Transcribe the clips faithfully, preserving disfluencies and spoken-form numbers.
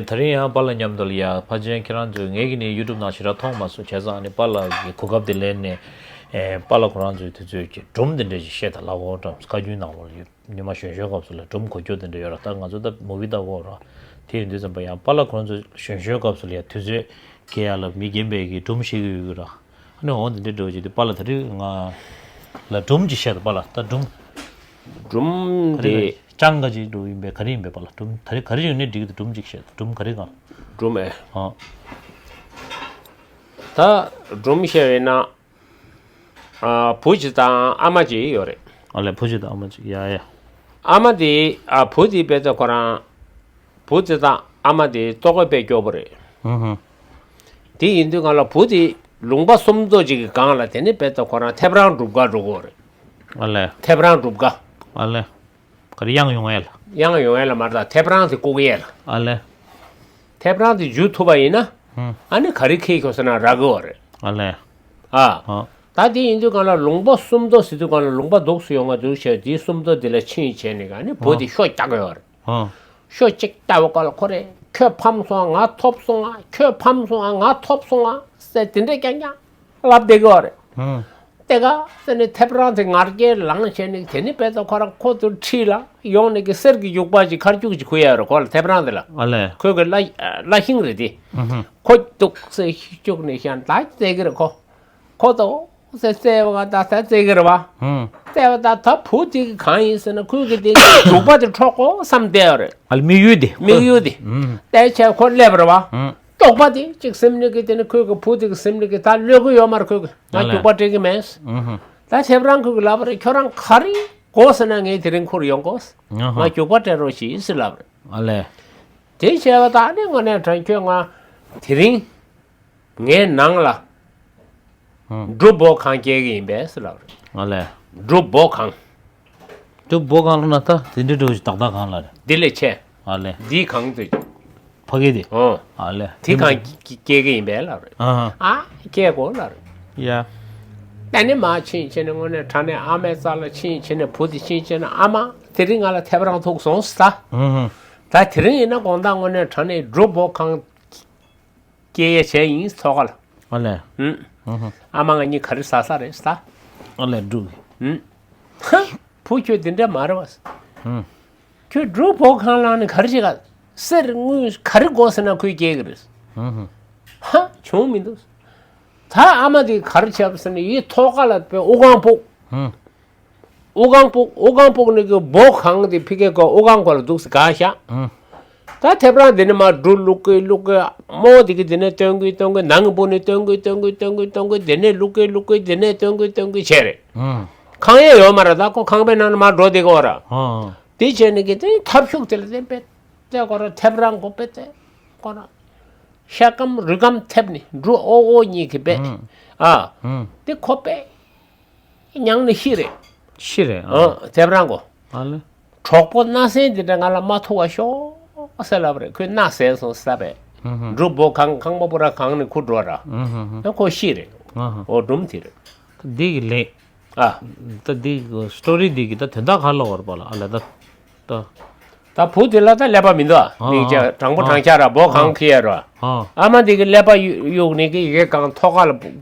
ད་རིང་ཡང་པཱ་ལགས་མཉམ་དུ་ལ་ཡ་ཕལ་ཆེར་ཁྱེད་རང་ཚོས་ངེད་ཀྱི་ནི་ཡུ་ཊུབ་ནང་ཞེ་དྲག་མཐོང་མ་སོང་བྱས་ཙང་ཨ་ནི་པཱ་ལགས་ཀྱི་གོ་སྐབས་དེ་ལེན་ནས་ཨེ་པཱ་ལགས་ཁོ་རང་ཚོའི་དུས་ཚོད་ཀྱི་སྒྲུང་དེ་འདྲ་ཞིག་བཤད་དང་ལབ་འོ་ཀྲམ་བཀའ་བཀྱོན་གནང་བ་ལ་ཡོད། ཉི་མ་གཞོན་གཞོན་སྐབས་སུ་ལ་སྒྲུང་གོ་རྒྱུ་དེ་འདྲ་ཡོད་ར། ད་ང་ཚོ་ད་མུ་བི་ལྟ་གོ་ར། དེ་ཡིན་དུས་ཙམ་པ་ཡང་པཱ་ལགས་ཁོ་རང་ཚོ་གཞོན་གཞོན་སྐབས་སུ་ལ་ཡ་དུས་ཚོད་ཀྱི་ཡ་ལ་མི་རྒན་པའི་གི་སྒྲུང་བཤད་ཀྱི་ཡོད་གི་ར། ཨ་ནི་འོ་དེ་འདྲ་འགྲོ་བྱེད་དུས་པཱ་ལགས་ད་རིང་ང་ལ་སྒྲུང་ཅིག་བཤད་དང་པཱ་ལགས་ད་སྒྲུང་། སྒྲུང་ག་རེ་དེ་ག་རེ་ཅང་ག་ཅིག་འགྲོ་ཡིན་པས་ག་རེ་ཡིན་པས་པཱ་ལགས་སྒྲུང་ད་རེ་ག་རེ་ཡོད་ནས་འགྲིག་གི་འདུག་སྒྲུང་ཅིག་བཤད་དང་སྒྲུང་ག་རེ་གང་། སྒྲུང་མེད། ཨ། ད་སྒྲུང་བཤད་པས་ན། ཨ། བུ་གཅིག་དང་ཨ་མ་གཅིག་ཡོད་རེད། ཨ་ལས་བུ་གཅིག་དང་ཨ་མ་གཅིག་ཡ་ཡ། ཨ་མ་དེ་ཨ་བུ་དེ་དཔེ་ཆ་ཁོ་རང་། བུ་དེ་དང་ཨ་མ་དེ་ལྟོ་གོས་དཔེ་སྐྱོ་པོ་རེད། ཧུམ་ཧུམ། དེ་ཡིན་དུས་གང་ལ་བུ་དེ་ལུང་པ་སུམ་མདོ་གཅིག་གི་སྒང་ལ་དེ་ནི་དཔེ་ཆ་ཁོ་རང་ཐེབས་རང་སྒྲུབ་ག་འགྲོ་གི་རེད། ཨ་ལས། ཐེབས་རང་སྒྲུབ་ག་ཨ་ལས། ག་རེ་གཡང་ཡོང་ཡས་ལ། གཡང་ཡོང་ཡས་ལ་མ་རེད་ད་ཐེབས་རང་དེ་བཀུག་ཡས་ལ། ཨ་ལས། ཐེབས་རང་དེ་འཇུ་ཐུབ་པ་ཡིན་ན། ཧུམ། ཨ་ནི་ག་རེ་ཁེལ་ཁྱོ་ཟེར་ན་རག་གི་ཡོད་རེད། ཨ་ལས། ཨ། ཨ། ད་དེ་ཡིན་དུས་གང་ལ་ལུང་པ་སུམ་མདོ་ཟེར་དུས་གང་ལ་ལུང་པ་འདུག་སུ་ཡོང་ང་འདུག་བྱས་དེའི་སུམ་མདོ་དེ་ལ་ཕྱིན་བྱས་ནས་ག་ནི་བུ་དེ་ཤོ་རྒྱག་གི་ཡོད་རེད། ཨ། ཤོ་གཅིག་ལྟ་བ་ག་ལ་ཁོ་རེ་ཁྱོད་ཕམ་སོང་ང་ཐོབ་སོང་ང་ཁྱོད་ཕམ་སོང་ང་ང་ཐོབ་སོང་ང་ཟེར་དེ་འདྲས་རྐྱང་རྐྱང་ལབ་བསྡད་ཀྱི་ཡོད་རེད། ཨ། དེ་ག་ཟེར་ནས་ཐེབས་རང་དེ་ངར་སྐད་ལངས་བྱས་ནས་དེ་ནི་དཔེ་ཆ་ཁོ་རང་ཁོ་ཚོ་ཁྲིད་ལ་ཡོང་ནས་ཀྱི་གསེར་གྱི་རྒྱུག་པ་ཅིག་ཁར་རྒྱུག་ཅིག་ཁུར་ཡ་རེད་ཁོ་ལ་ཐེབས་རང་དེ་ལ། ཨ་ལས། ཁོས་གི་བླ་བླ་ཤིང་རེད་དེ། ཨ་ཧུ། ཁོ་འདུག་སེ་བཅུག་ནས་ཤ་ད་བཙལ་གི་རེད་ཁོ། ཁོ་ཏོ་ཟེར་བཙལ་བ་ད་ད་བཙལ་གི་རེད་བ། ཧུམ། བཙལ་བ་ད་ད་བུ་དེ་གི་གང་ཡིན་ཟེར་ན་ཁོས་གི་དེ་རྒྱུག་པ་དེ་འཕྲོག་གོ་བསམ་བསྡད་ཡོད་རེད། ཨ་ལ་དམིགས་ཡུལ་དེ། དམིགས་ཡུལ་དེ། ཧུམ། བལྟས་བྱས་ཁོ་སླེབས་རེད་བ། ཧུམ། རྒྱུག་པ་དེ་གཅིག་སེམས་ནི་གི་དེ་ནི་ཁོས་གི་བུ་དེ་གི་སེམས་ནི་གི་ད་གློད་གི་ཡོད་མ་རེད་ཁོས་གི་ང་ཨ་ལས། རྒྱུག་པ་སྤྲད་གི་མེད། ཧུམ་ཧུམ། ད་ཐེབས་རང་ཁོས་གི་ལབ་རེད་ཁྱོད་རང་ག་རེ་དགོས་ཟེར་ན་ངས་དེ་རིང་ཁུར་ཡོང་དགོས། ཨ་ཧ། ང་རྒྱུག་པ་སྤྲད་རོགས་གྱིས་ཟེར་ལབ་རེད། ཨ་ལས། དེ་བྱས་པ་ད་ནི་དངོས་གནས་དྲང་ཁྱོད་ང་དེ་རིང་ངའི་ནང་ལ་ཧུམ། འབྲུ་སྦོ་གང་སྐྱེ་གི་ཡིན་པས་ཟེར་ལབ་རེད། ཨ་ལས། འབྲུ་སྦོ་གང་། འབྲུ་སྦོ་གང་ལ་ན་ད་དེ་འདྲའི་འབྲུ་ཞིག་ཏག་ཏག་གང་ལ་རེད། འདི་ལས་ཆེ། ཨ་ལས། འདི་གང་དུ། ཕ་གི་དེ། ཨོ། ཨ་ལས། དེ་གང་སྐྱེ་གི་ཡིན་པས་ལབ་རེད། ཨ་ཧ། ཨ་སྐྱེ་དགོས་ལབ་རེད། ཡ། ད་ནི་མ་ཕྱིན་ཕྱིན་ནས་དངོས་གནས་དྲང་གནས་ཨ་མའི་རྩ་ལ་ཕྱིན་ཕྱིན་ནས་བུ་དེ་ཕྱིན་ཕྱིན་ནས་ཨ་མ་དེ་རིང་ང་ལ་ཐེབས་རང་ཐུག་སོང་ཟེར་ད། ཨ་ཧ། ད་དེ་རིང་ཡིན་ན་དགོང་དག་དངོས་གནས་དྲང་གནས་འབྲུ་སྦོ་གང་སྐྱེ་ཡས་བྱས་ཡིན་ཐོག་ཁ་ལ། ཨ་ལས། ཨུམ། ཨ་ཧ། ཨ་མ་ང་གཉིས་ག་རེ་ཟ་ས་རེད་ཟ། ཨ་ལས་འབྲུ། ཨུམ། ཧ། བུ་ཁྱོད་འདི་འདྲ་མ་རེད་བ། ཨུམ། ཁྱོད་འབྲུ་སྦོ་གང་བླངས་ནས་ག་རེ་བྱེད་ག་གསེར་དངུལ་ག་རེ་དགོས་ཟེར་ན་ཁོས་སྐྱེལ་གི་རེད། ཨུམ་ཧུམ། ཧ། བྱུང་མི་འདུག་ད་ཨ་མ་དེ་ག་རེ་བྱས་པ་ཟེར་ན་ཡི་ཐོག་ཁ་ལ་དཔེ་དབུ་རྐང་སྤུག་ཨུམ། དབུ་རྐང་སྤུག་དབུ་རྐང་སྤུག་ནི་གི་སྦོ་གང་དེ་ཕི་ཀའི་ཀོ་དབུ་རྐང་ཀོ་ལ་འདུག་སེ་ག་ཤག་ཨུམ། ད་ཐེབས་རང་དེ་ནི་མ་འབྲུ་བླུག་གི་བླུག་གི་རྨོ་དེ་གི་དེ་ནས་སྟོན་གི་སྟོན་གི་ནང་གི་སྦུག་ནས་སྟོན་གི་སྟོན་གི་སྟོན་གི་སྟོན་གི་དེ་ནས་བླུག་གི་བླུག་གི་དེ་ནས་སྟོན་གི་སྟོན་གི་བྱས་རེད། ཨུམ། ཁང་ཡས་ཡོད་མ་རེད་ད་ཁོ་ཁང་པའི་ནང་ནས་མ་འགྲོ་དེ་གོ་ར། ཨོ། དེ་བྱས་ནས་གི་དེ་ཐབ་ཤུགས་དེ་ལ་དེ་པེ་དེ་གོ་ར་ཐེབས་རང་གོ་པེ་དེ་གོ་ར། ཤ་སྐམ་རུས་སྐམ་ཐེབས་ནི་འབྲུ་ཨོ་ཨོ་གཉིས་ཀྱི་པེ། ཨུམ། ཨ། ཨུམ། དེ་ཁོ་པེ། མྱངས་ནས་ཤི་རེད། ཤི་རེད་ཨ། ཨ་དེབ་རང་གོ། ཨ་ལེ། གྲོགས་པོ་སྣ་སེན་འདི་འདྲ་ང་ལ་མ་ཐུག་པ་ཤོག་ཟེར་ལབ་རེད་ཁོས་སྣ་ཟེར་སོང་ཟེར་བས། ཧུམ་ཧུམ། འབྲུ་སྦོ་གང་གང་མ་པོ་ར་གང་ནས་ཁུ་འགྲོ་ར། ཧུམ་ཧུམ་ཧུམ། ཨ་ཁོ་ཤི་རེད། ཨ་ཧ། འོ་སྒྲུང་དེ་རེད། འདི་གི་ལེགས། ཨ། ད་འདི་གི་སི་ཊོ་རི་འདི་གི་ད་དོན་དག་ག་ལ་བར་པ་ལ་ཨ་ལེ་ད། ད། ད་བུ་དེ་ལ་ད་ཀླད་པ་མི་འདུག་ཨ། ཨ་མིག་ཅག་ཨ་དྲང་པོ་ཨ་དྲང་ཆ་ར་སྦོ་གང་ཨ་ཁི་ཡ་ར། ཨ། ཨ་མ་འདི་གི་ཀླད་པ་གཡུག་ནས་གི་ཡི་གེ་གང་ཐོག་ཁ་ལ་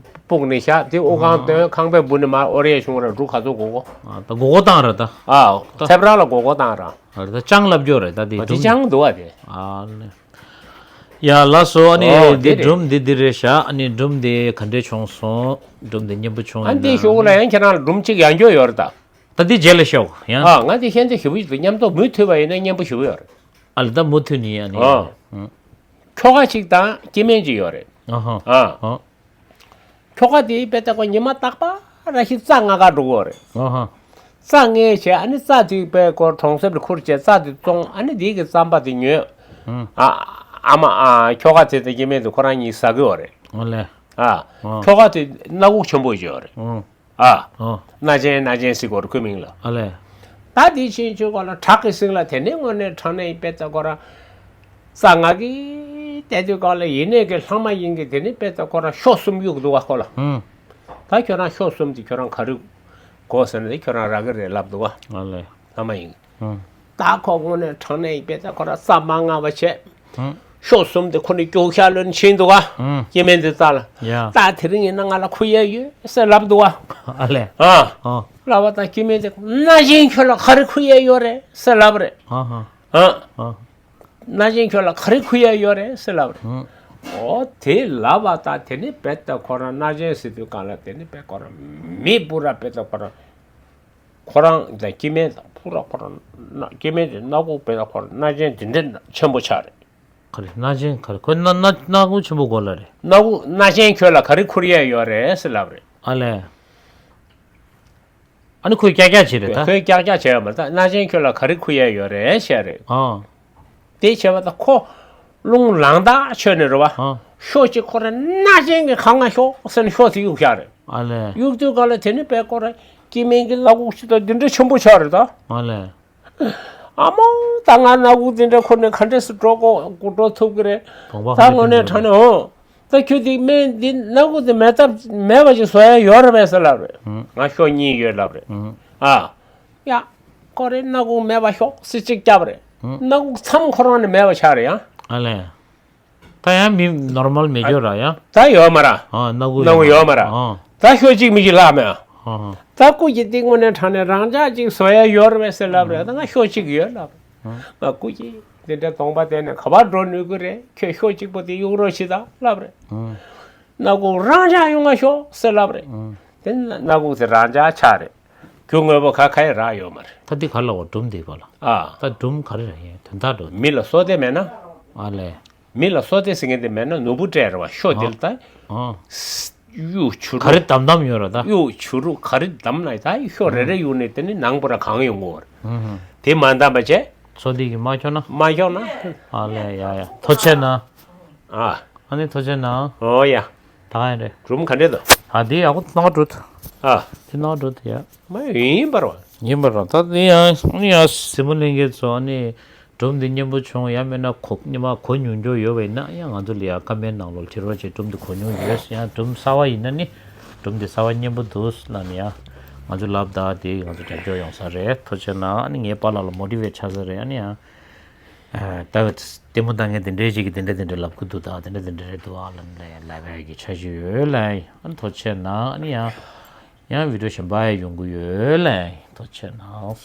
སྤུག་ནས་བཞག་དེ་དབུ་གང་ཨ་སྟོན་ཁང་པའི་སྦུག་ནས་མར་འོར་ཡས་བྱུང་ར་འབྲུ་ག་ཚོད་གོ་གོ། ཨ་ད་གོ་གོ་བཏང་ར་ད། ཨ་ད་ཐེབས་རང་ལ་གོ་གོ་བཏང་ར། ཨ་ད་ཅང་ལབ་རྒྱུ་རེད་ད་དེ་ཨ་དེ་སྒྲུང་ཅང་འདུག་ཨ་དེ། ཨ་ལེ། ཡ་ལགས་སོ་ཨ་ནི་ཨོ་དེ་དེ་རེད། སྒྲུང་འདི་འདི་རེད་ཤག་ཨ་ནི་སྒྲུང་འདི་ག་འདྲས་བྱུང་སོང་། སྒྲུང་འདི་སྙན་པོ་བྱུང་ཨ་ཡིན་འདི་ན་ཤོག་གུ་ལ་ཡང་ཁྱེད་རང་ལ་སྒྲུང་གཅིག་ཡང་སྐྱོ་ཡོད་རེད་ད། ད་འདི་རྗེས་ལ་ཤོག་ཡང་། ཨ་ང་འདི་ཤེས་འདི་ཞུ་བ་ཞིག་འདུག་མཉམ་དུ་མུ་མཐུད་པ་ཡིན་ན་སྙན་པོ་ཞུ་གི་ཡོད་རེད། ཨ་ལེ་ད་མུ་མཐུད་ནི་ཡང་ནི་ཨ། ཡང་། ཁྱོ་ག་ཅིག་དང་སྐྱེ་དམན་ཅིག་ཡོད་རེད། ཨ་ཧ། ཨ། ཨ། ཁྱོ་ག་དེའི་དཔེ་ལྟ་གོ་ཉི་མ་རྟག་པར་ར་ཤི་རྩྭ་ལྔ་ག་འགྲོ་གི་ཡོད་རེད། ཨ་ཧ། རྩྭ་ལྔའི་བྱས་ཨ་ནི་རྩྭ་དེའི་དཔེ་ཀོ་གྲོང་གསེབ་ལ་ཁུར་བྱས་རྩྭ་དེ་བཙོང་ཨ་ནི་དེའི་གི་རྩམ་པ་དེ་ཉོས། ཨ། ཨ་མ་ཨ་ཁྱོ་ག་དེ་དང་སྐྱེ་དམན་དེ་ཁོ་རང་གཉིས་ཟ་གི་ཡོད་རེད། ཨ་ལེ། ཨ། ཨ། ཁྱོ་ག་དེ་སྣ་ཁུག་ཆེན་པོ་ཅིག་ཡོད་རེད། ཨ། ཨ། ཨ། སྣ་ཆེན་སྣ་ཆེན་ཟེར་གོ་རེད་ཁོའི་མིང་ལ། ཨ་ལེ། ད་དེ་ཕྱིན་ཆད་གོ་ལ་བྲག་གི་སྲིང་ལ་དེ་ནས་དངོས་གནས་དྲང་གནས་དཔེ་ལྟ་གོ་ར། རྩྭ་ལྔ་གི་དེ་དུས་གོ་ལ་ཡིན་ནས་གི་ལྷག་མ་ཡིན་གི་དེ་ནས་དཔེ་ལྟ་གོ་ར་ཤོག་གསུམ་གཡུག་འདུག་བ་ཁོ་ལ། ཧུམ། ད་ཁྱོད་རང་ཤོག་གསུམ་དེ་ཁྱོད་རང་ག་རེ་དགོས་ཟེར་ན་དེ་ཁྱོད་རང་རག་གི་རེད་ལབ་འདུག་བ། ཨ་ལེ། ལྷག་མ་ཡིན་གི། ཧུམ། ད་ཁོ་དངོས་གནས་དྲང་གནས་དཔེ་ལྟ་གོ་ར་རྩྭ་མ་ལྔ་བ་བྱས། ཧུམ། ཤོག་གསུམ་དེ་ཁོ་ནི་སྐྱོ་ཤ་ལོན་ཕྱིན་འདུག་ག་ཨང་། སྐྱེ་དམན་དེ་ལྟ་ལ། ཡ། ད་དེ་རིང་ཡིན་ན་ང་ལ་ཁུར་ཡས་ཡོད་ཟེར་ལབ་འདུག་ག་ཨ་ལས། ཨ། ཨ། ལབ་པ་དང་སྐྱེ་དམན་དེ་ན་གཞོན་ཁྱོད་ལ་ག་རེ་ཁུར་ཡས་ཡོད་རེད་ཟེར་ལབ་རེད། ཨ་ཧ། ཨ། ཨ། ན་གཞོན་ཁྱོད་ལ་ག་རེ་ཁུར་ཡས་ཡོད་རེད་ཟེར་ལབ་རེད། ཨང་། ཨོ་དེ་ལབ་པ་དང་དེ་ནི་རྦད་དེ་ཁོ་རང་ན་གཞོན་ཟེར་དུས་གང་ལ་དེ་ནི་རྦད་ཁོ་རང་མི་སྤུ་ར་རྦད་དེ་ཁོ་རང་ཁོ་རང་དང་སྐྱེ་དམན་དང་སྤུ་ར་ཁོ་རང་ན་སྐྱེ་དམན་དེ་སྣ་ཁུག་རྦད་དེ་ཁོ་རང་ན་གཞོན་དེ་འདྲ་ཆེན་པོ་ཆགས་རེད། ག་རེ་ན་གཞོན་ག་རེ་ཁོས་སྣ་སྣ་སྣ་ཁུག་ཆེན་པོ་གོ་ལ་རེད། སྣ་ཁུག་ན་གཞོན་ཁྱོད་ལ་ག་རེ་ཁུར་ཡས་ཡོད་རེད་ཟེར་ལབ་རེད། ཨ་ལས། ཨ་ནི་ཁོས་ཀྱག་ཀྱག་བྱེད་རེད་ད། ཁོས་ཀྱག་ཀྱག་བྱས་ཡོད་མ་རེད་ད། ན་གཞོན་ཁྱོད་ལ་ག་རེ་ཁུར་ཡས་ཡོད་རེད་བཤད་རེད། ཨ། དེ་བྱས་པ་ད་ཁོ་རླུང་ལངས་ཐག་ཆོད་ནས་རེད་བ། ཨ། ཤོག་གཅིག་ཁོ་རང་ན་གཞོན་གྱི་གང་ང་ཤོག་ཟེར་ནས་ཤོག་དེ་གཡུག་བཞག་རེད། ཨ་ལས། གཡུག་དུས་ག་ལ་དེ་ནི་རྦད་ཁོ་རང་སྐྱེ་དམན་གྱི་སྣ་ཁུག་ཅིག་ད་འདི་འདྲ་ཆེན་པོ་ཆགས་རེད་ད། ཨ་ལས། ཨ་མ། ད་ང་སྣ་ཁུག་འདི་འདྲ་ཁུར་ནས་ག་འདྲས་སུ་འགྲོ་དགོས་འགྲོ་ཐུབ་ཀྱི་རེད། དགོངས་པ་ད་གང་དངོས་གནས་འདྲ་དྲང་ནས་འོང་། ད་ཁྱོད་འདི་སྨན་འདི་སྣ་ཁུག་འདི་མེད་ཐབས་མེད་པ་ཞིག་བཟོ་ཡ་ཡོད་རེད་པས་ཟེར་ལབ་རེད། ཨང་། ང་ཤོག་གཉིས་ཡོད་ལབ་རེད། ཨང་། ཨ། ཡ། ཁོ་རེ་སྣ་ཁུག་མེད་པ་ཤོག་ཟེར་གཅིག་བརྒྱབ་རེད། ཨང་། སྣ་ཁུག་མཚམས་ཁོ་རང་ནས་མེད་པ་ཆགས་རེད་ཡ། ཨ་ལས། ད་ཡང་མི་ནོར་མལ་མེད་རྒྱུ་ར་ཡ། ད་ཡོད་མ་ར། ཨ། སྣ་ཁུག་སྣ་ཁུག་ཡོད་མ་ར། ཨ། ད་ཤོག་གཅིག་མི་གཅིག་ལྷག་མེད། ཨ། ད་སྐུ་མཁྱེན་འདི་དངོས་གནས་དྲང་གནས་རང་ཅག་ཅིག་བཟོ་ཡ་ཡོད་རེད་པས་ཟེར་ལབ་རེད། ད་ང་ཤོག་གཅིག་ཡོད་ལབ། ང་སྐུ་མཁྱེན་འདི་འདྲ་གདོང་པ་བསྟན་ནས་ག་པར་འགྲོ་ནུས་ཀྱི་རེད། ཁྱོད་ཤོག་གཅིག་པོ་དེ་གཡུག་རོགས་བྱེད་དང་ལབ་རེད། སྣ་ཁུག་རང་ཅག་གཡུག་ང་ཤོག་ཟེར་ལབ་རེད། དེ་སྣ་ཁུག་དེ་རང་ཅག་ཆགས་རེད། རྒྱུ་དངོས་པོ་ག་ག་ཡི་རག་ཡོད་མ་རེད། ད་འདི་ག་ལ་བ་སྒྲུང་འདི་བ་ལ། ཨ། ད་སྒྲུང་ག་རེ་རེད་ཡིན་དོན་དག་འགྲོ། མི་ལ་བསོད་བདེ་མེད་ན། ཨ་ལས། མི་ལ་བསོད་བདེ་ཟེར་མཁན་དེ་མེད་ན་ནོར་བུ་སྤྲད་རེད་བ། ཤོག་དེ་ལ་ད། ཨ། གཡུ་བྱུ་རུ། ག་རེ་དམ་དམ་ཡོད་རེད་ད། གཡུ་བྱུ་རུ་ག་རེ་དམ་ན་ད་ཤོག་རེ་རེ་གཡུག་ནས་དེ་ནི་ནང་པོ་ར་གང་ཡོང་གོ་རེད། དེ་མ་དམ་པ་བྱས། བསོད་བདེ་གི་མ་ཤོག་ན། མ་ཤོག་ན། ཨ་ལས། ཡ་ཡ། ཐུགས་རྗེ་གནང་། ཨ། ཨ་ནི་ཐུགས་རྗེ་གནང་། ཨོ་ཡ། ད་ག་ཡིན་རེད། སྒྲུང་ག་འདྲས་འདུག་ཨ་འདི་ཡག་པོ་གནང་འགྲོ་ཐུབ། ཨ། དེ་གནང་འགྲོ་ཐུབ་ཡ། མ་ཡིན་པར་བ། ཡིན་པར་བ། ད་དེ་ཡང་ཨ་ནི་ཡང་གཟིགས་མོ་ལྷན་རྒྱས་ཚོ་ཨ་ནི་སྒྲུང་འདི་སྙན་པོ་བྱུང་ཡང་མིན་ན་གོ་སྙན་མ་གོ་མྱོང་རྒྱུ་ཡོད་པ་ཡིན་ན་ཡང་ང་ཚོ་ལ་ཡང་ཀ་མེན་ནང་ལོགས་དྲི་རོགས་བྱེད། སྒྲུང་འདི་གོ་མྱོང་ཡོད་ཡང་སྒྲུང་གསར་བ་ཡིན་ན་ནི་སྒྲུང་འདི་གསར་བ་སྙན་པོ་འདུག་ལབ་ནས་ཡང་ང་ཚོ་ལབ་ད་དེ་ང་ཚོ་རྒྱབ་སྐྱོར་ཡོང་ས་རེད། ཐུགས་རྗེ་གནང་། ཨ་ནི་ངའི་པཱ་ལགས་ལ་མོ་ཊི་ཝེཊ་ཆགས་ས་རེད། ཨ་ནི་ཡང་། ད་ལྟད་མོ་ལྟ་མཁན་དེ་འདྲའི་ཞིག་གིས་དེ་འདྲ་དེ་འདྲ་ལབ་ཀྱི་འདུག་ད་དེ་འདྲ་དེ་འདྲ་རེད་འདུག་ཨ་ལབ་ནས་ལབ་ཡག་གི་འཆར་གཞི་ཡོད་ལ། ཨ་ཐུགས་རྗེ་གནང་། ཨ་ནི་ཡང་ཡང་བི་ཌིའོ་གཞན་པ་ཡང་ཡོང་གི་ཡོད་ལ། ཐུགས་རྗེ་གནང་།